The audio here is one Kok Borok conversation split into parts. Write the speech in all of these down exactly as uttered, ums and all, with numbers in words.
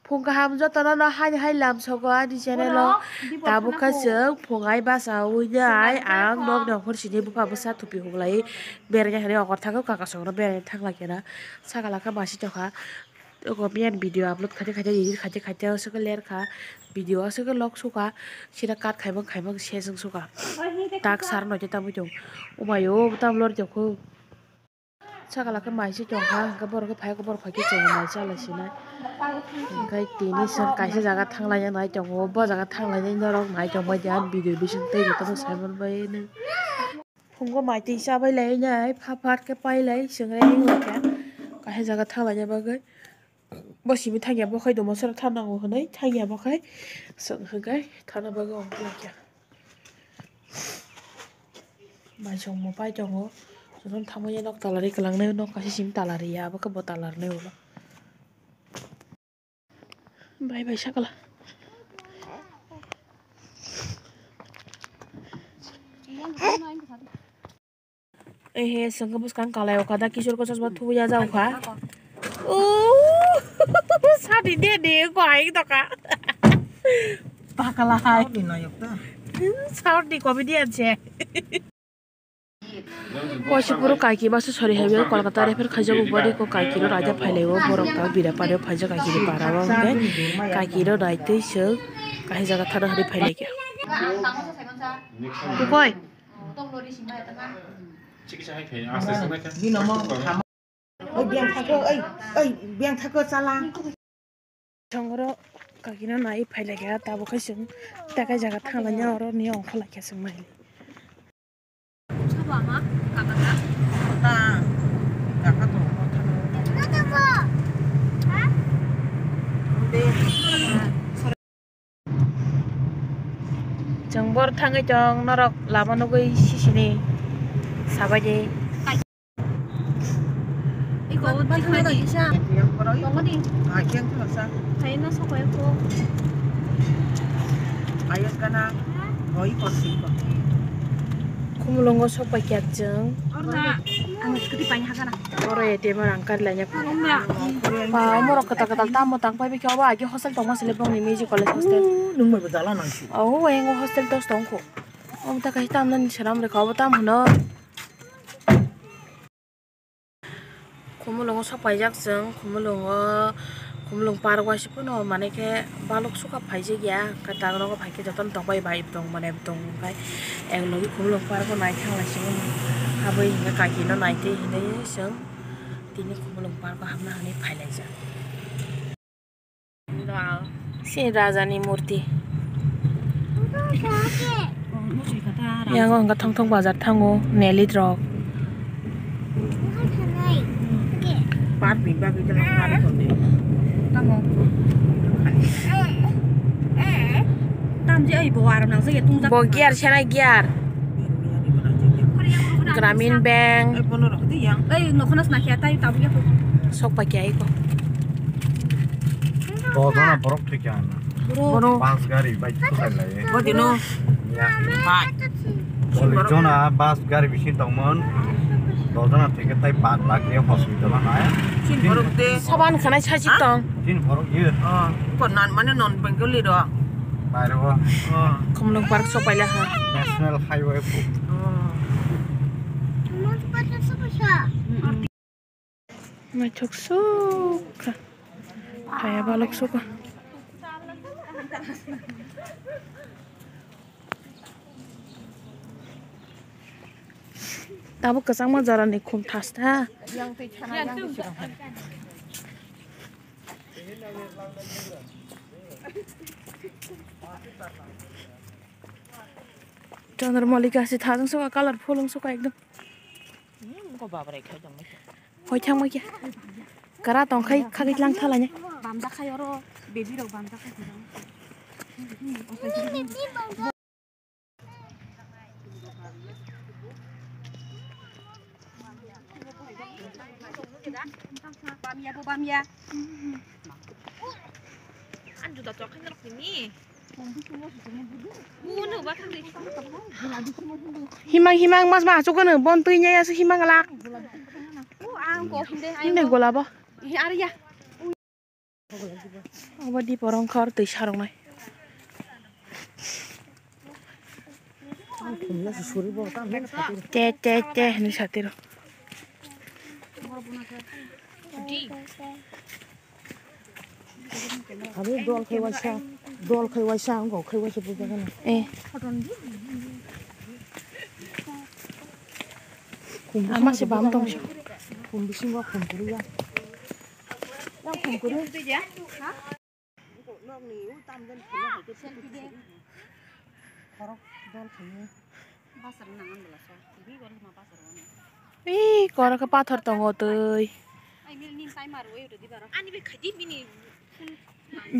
Phung kaham jotono no haini hai lamsogo ani channel o. Tabuk khe chwng phung ai bacha ui nai ang nokni okhor sini bupha bwsa thupi huklai beraina hinwi okor thago kaka songno beraina thangla khe na sakala khe masi tongkha. Oko biyang video upload khaite khaite edit khaite khaite aswk ler kha video aswk lok sukha sida cut khaimang khaimang seswng sukha tak sar noite tabuk tong ubaio tam lori tongkho. Sakala khe mai se tongkha, hwnkhe borok khe phai khe borok phai khe chwng mai chalai sinai. Hwnkhe tini chwng kaisa jaga thanglaina nai tongo, bo jaga thanglainai norok nai tongbai di, ani video bising tei jotono sai manbai nw. Phungo mai twi chabai lai nai, pha phat khe pai lai, chwng ready wngkha kaisa jaga thanglaina bagwi. Bo simi thangya bo khai domo sora tharnango hwnwi thangya bo khai chwng hwnkhe tharna bagwi ongkha. Mai songmo pai tongo. Jotono thangmani nok talari kwlangnai nok kaisa simi talari ya abo khe bo talarnai ulo. Bai bai sakala. Ehe, sengke bwskang kalai okha da, kisor ko chosma thuya ja okha. Ooh, sadi de de ko ai to ka. Pakala hai. Saudi nayok ta. Saudi comedian se. Waisa puro kaiki baso sori hai Kolkata refer khaijak body ko kaiki no raja phailai o borok ta bira pare phaijak kaiki ni para o hwnkhe kaiki no nai twi se kaisa jaga thana hwnwi phailai kha. Koi. Oi, biyang thakgo, oi, oi, biyang thakgo, chala. Songoro kaki no nai phai lai kha, tabuk khe chwng tei kaisa jaga thang lai ya, oro ni ongkha lai kha chwng nai. Sabo ama kaka ta. Ta, kaka to. Chwng bor thangwi tong norok lama nugwi sisini sabaidi. Iko ba thangwi tong kisa. Tongodi. Hai no sokoi ko. Khumulwngo sok pai kha chwng. Orna ang scooty pai ha kana. Oro A T M rang kar laina. Ba, omorok kwtal kwtal tamo tang pai bikhe obo agi hostel tongma sele bongni music college hostel. Nung bai bo dala nang si. Oh, engo hostel tos tong kho. Omo ta kaisa tamnani swnam rwkha obo tam hwno. Khumulwngo sok paijak chwng, Khumulwngo, Khumulwng park waisa phano manwi khe balok sukha phaijak ya, hwnkhe tak nogo phaikhe jotono tokbai bai tong mane tong hwnkhe ek logi Khumulwng park o naithang lai sini habwi hwnkhe kaki no naitwi hinwi chwng tini Khumulwng park o hapna hwnwi phailaijak. Sini raja ni murti. Yang o hwnkha thong thong bazar thango nelit rok. Bo gear sena gear. Gramin Bank. Sok paikha iko. Dodona borok thwikha. Bono bus gari bai thwkha lai. Bodino. Bai. Chollish jona bus gari bisingo tongmon. Dodona thwikha tai bak bak ye hospital o nai. Chin borok de. Saban khanai sajik tong. Chin borok ye. Oh, ko nan mane non Bengali ro. Bai ro. Oh. Khumulwng park sok paila ha. National highway. Oh. Naithok sukha. Kaya balok sukha. Tabuk kwchangma jorani khum thasta. Chandra Mallika se thajang sukha, colorful wng sukha ekdom. Hmm, ko babrai khai tong nai. Hoi thang mai khe. Kara tong khai khagwi lang thala ne. Bamjak khai oro baby rok bamjak khai. Bamya bo bamya. An juda tok khai norok tini. Himang himang mas ma achuk gano bon twi nyai asu himang lak. Inde gola bo. Obo di porong khor twi sarok nai. Te, te, te, hinwi satiro. Ani dol khai waisa, dol khai waisa, wngkha khai waisa bujagana. Eh. Ama se bam tong. Khum bisingo khum kwrwi ya. Yang khum kwrwi. Nokni u tam den phunuk hai khe selfie de. Khorok dol khayo. Basar nang ang bela so. Tini gol ma basar wani. Ih, khorok khe pathor tongo twi. Ai mil nin tai mar wei udah di bara. Ani be khadi bini.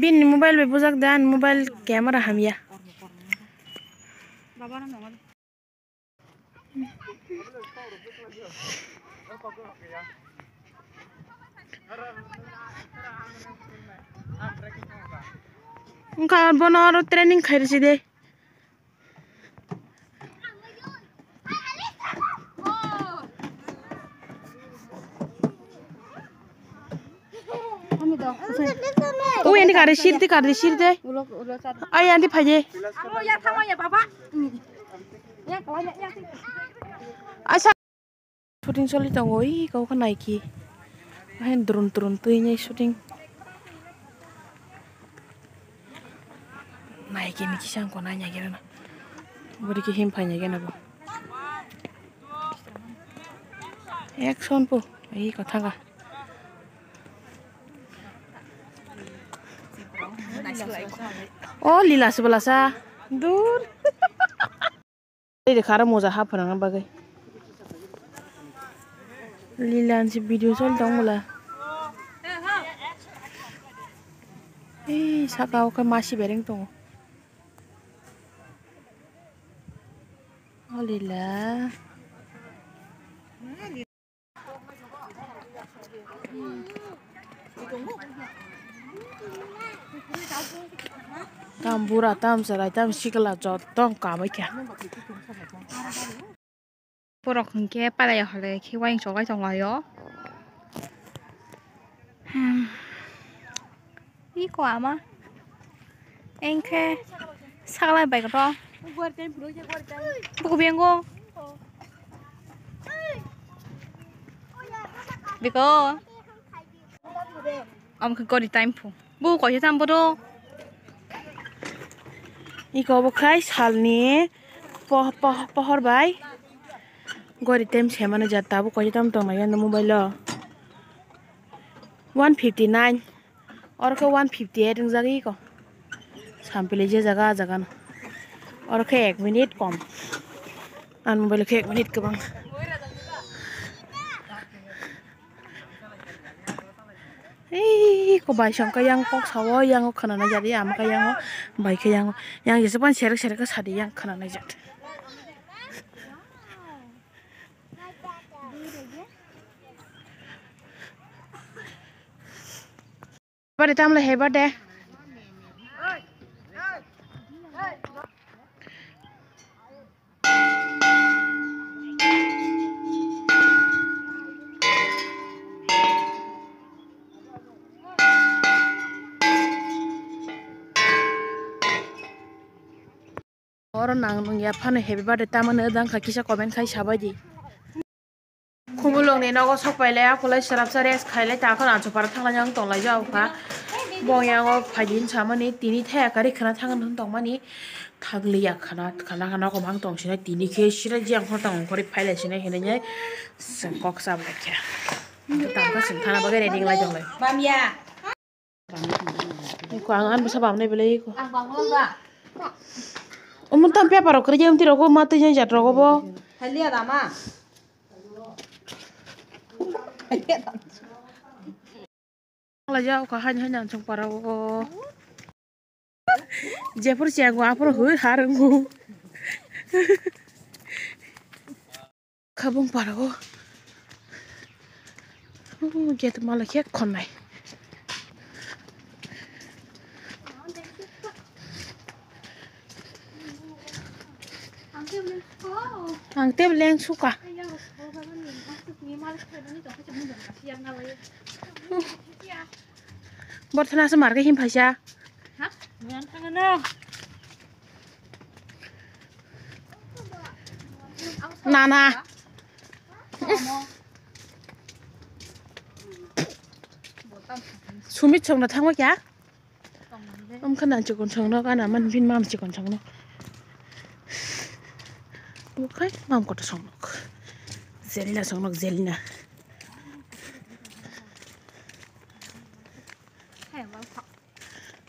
Bini mobile be bujak dan, mobile camera hamya. Baba nang nang. Wngkha bono oro training khairisi de. Ui, ani gari sirdi, gari sirdi. Ulo, ulo, sar. Ai, ani phaidi. Amo ya, thama ya, baba. Ya, kala ya, ya. Asa. Shooting choli tongo, ui, kau kha naiki. Ahin drone, drone twi nai shooting. Naiki ni kisa ang ko nai nai gena na. Bori ki him phai nai gena bo. Action po, ei kotha ga. O lila se bwlasa. Dur. Tei de khara moja ha phwnangna bagwi. Lila ni se video choli tong bwla. Ei saka o khe masi bereng tongo. O lila. Tam bura, tam chwrai, tam sikla joto wng kha bai kha. Borok hinkhe palai ya hole khe uaying choklai tong lai o. Hmm. Iko ama. Engkhe saklai bai kotho. Buku bengo. Biko. Am khe gori time phu. Bu koi tam bodo. Iko bo khai salni poh-, poh-, pohor bai. Gori time se mani jat tabuk koi tam tong lai mobile o. One fifty nine. Oro khe one fifty eight wngjak iko. Sampili je jaga ah jaga no. Oro khe ek minute kom. Ani mobile khe ek minute kwbang. Ei ko bai song khe yang kok sao, yang khana nai jadi ama khe yang bai khe yang yang jesa pan serek serek khe sadi yang khana nai jat. Bade tamle he bade. Oro nang nung ya phano happy birthday tamani wng kha kisa comment khai sabai di. Khumulwng ni nogo sok pai lai aphulai srapsa rest khai lai ta khon anso para thang lai ang tong lai jao kha. Bong yango phai di hinsamani tini thaya kari khna thang tong mani thang li ya khna khna khna kom ang tong sinai tini khe sira jang khon tong khori phai lai sinai hinai nai kok sa bai kha. Tang kha sing thana bagwi ready lai jong lai. Bam ya. Iko ang an bwsa bamnai belai iko. Ang banglo ba. Omo tam paper rok kwrwi jai mtwi rok bo ma twi jai jat rok bo. Halia dama. Halia dama. Ang lai jao ka hain hain ang chong para o. Jephuru cheng o aphuru hui har wngo. Khabung para o. Gate mala khe khonnai. Ang tei leng suka. Borthana se mar khe him phaisa. Ha? Nana. Sumit songno thangma kya? Om khana chikon songno kana man bin mam chikon songno. Bukai mam koto songno. Zelina songno zelina.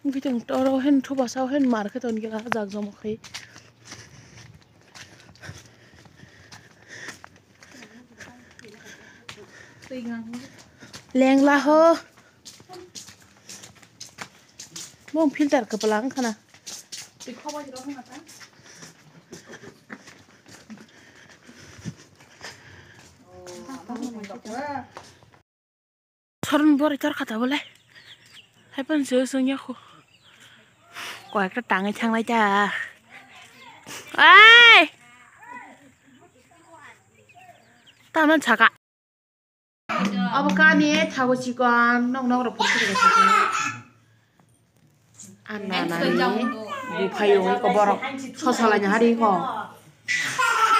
Bwtwng toro hen thuba sao hen mar khe ton gila jak jomok khai. Lengla ho. Mong filter kwpla wngkha na. Soron bori tor kha tabole. Hai pan se sengya khu. Koi ekta tangwi thanglai ta. Ai! Taman saka. Abo kani thago chikon nok nok rok photo rok. Anna nani buphai ungwi ko borok so solai ni hari ko.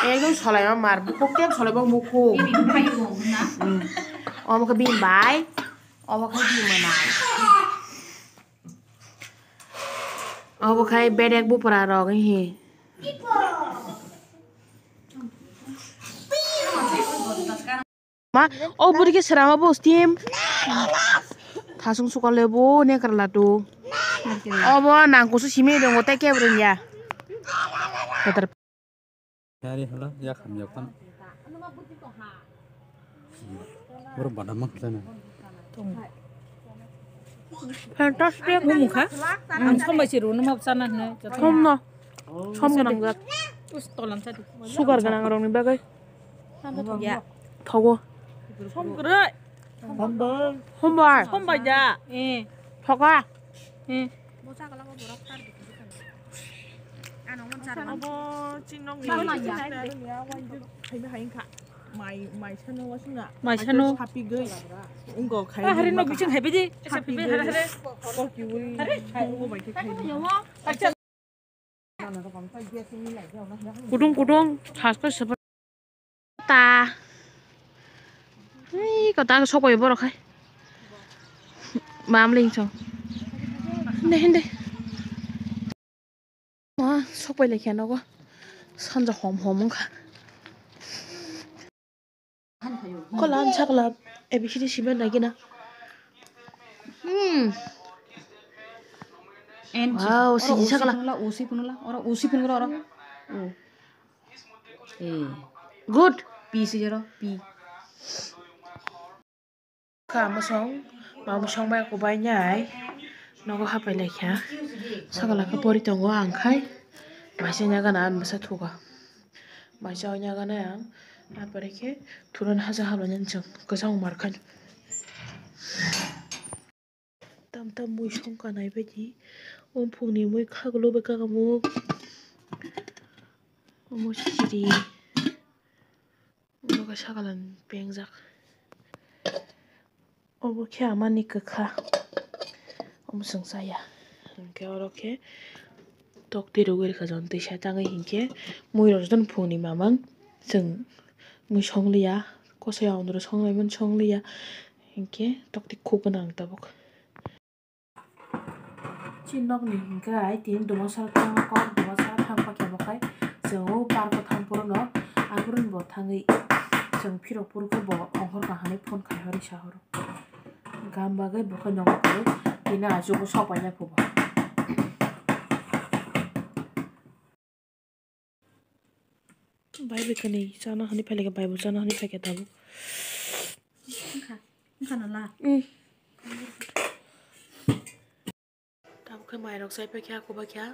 Ekdom solai ma mar bukhuk tem solai bo mukhuk. Hmm. Omo khe bini bai. Omo khe bini mwnai. Obo khai bedek bupra rok hi. Ma, o buri khe srama bo steam. Thasung sukal le bo ne karla tu. Obo nang kusu simi dongo tei kebo rwngya. Yari hala ya kham ya pan. Boro bada mak jana. Fantastic. Mumukha. Ang sombai si rwno map sana hne. Somno. Som gwnang jat. Us tolam sadi. Sugar gwnang rokni bagwi. Ya. Thogo. Som gwnang. Hombai. Hombai. Hombai da. Eh. Thoga. Eh. Abo chinok ni. Mai, mai sano wasina. Mai sano. Happy gay. Ungo khai. Ah, hari no bising happy di. Happy gay. Hari, hari. Koki wi. Hari. Ungo bai khai. Kudung kudung, thas khe seper. Ta. Hei, kota sokoi borok hai. Bam ling song. Hinde, hinde. Ma, sokoi lekha nogo. Sanja hom hom wngkha. Kola ang sakla A B C D simen nagina. Hmm. N. Wow, oro siji O C sakla. Punula, O C punula, oro O C punula, oro. Hmm. Eh. Good. P C zero, P. Kha mosong, ma mosong bai kubai nai. Nogo hapai lai kha. Sakala khe pori tongo ang khai. Maisa nyaga na ang masa thuga. Maisa o nyaga nai ang. Apore khe thuran haja habla nyan chwng. Kwchang mar khan. Tam tam mui song kanai bai di. Om phung ni mui khaglo bai kaka mo. Omo siri. Omo khe sakalan pengjak. Obo khe amani kwkha. Omo chwng chaya. Hinkhe oro khe tok twi rwgwi rwkha, jon twi sa tangwi hinkhe mui rok jotono phungni mamang chwng mui songliya. Kosoi aondro songlaimani songliya. Hinkhe tok twi khuk gwnang tabuk. Chini nokni hinkhe ai tini dumasara thang kok dumasara thang pakya bo khai chwng o park o thang phuru no aphuru ni bo thangwi chwng phirok phuru khe bo ongkhor kaham phone khai hori sa horo gam bagwi bo khai nokho phuru tini achugo sok paina phubo. Bai bai kani chana hani phailai kha, bai bo chana hani phaikha tabuk. Wngkha, wngkha na la? Mm. Tabuk khe mairok chai paikha, kubaikha.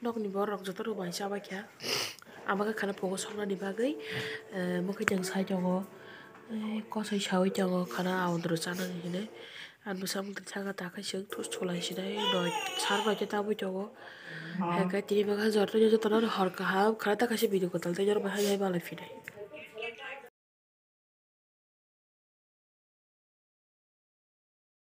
Nokni borok joto rok bai chabaikha. Ama khe khana phungo soknani bagwi, eh, mwkhwtwng sai tongo. Eh, kosoi saui tongo khana aondro chanani hinwi. Ang bwsa mwkhwtwng saka ta khe chwng thus chulai sinai noi sar bai khe tabui tongo. Hwnkhe tini bwkha jor twi jotono hor kaham khwlai ta khe se video kwtal tei norok bai hai hai malai phinai.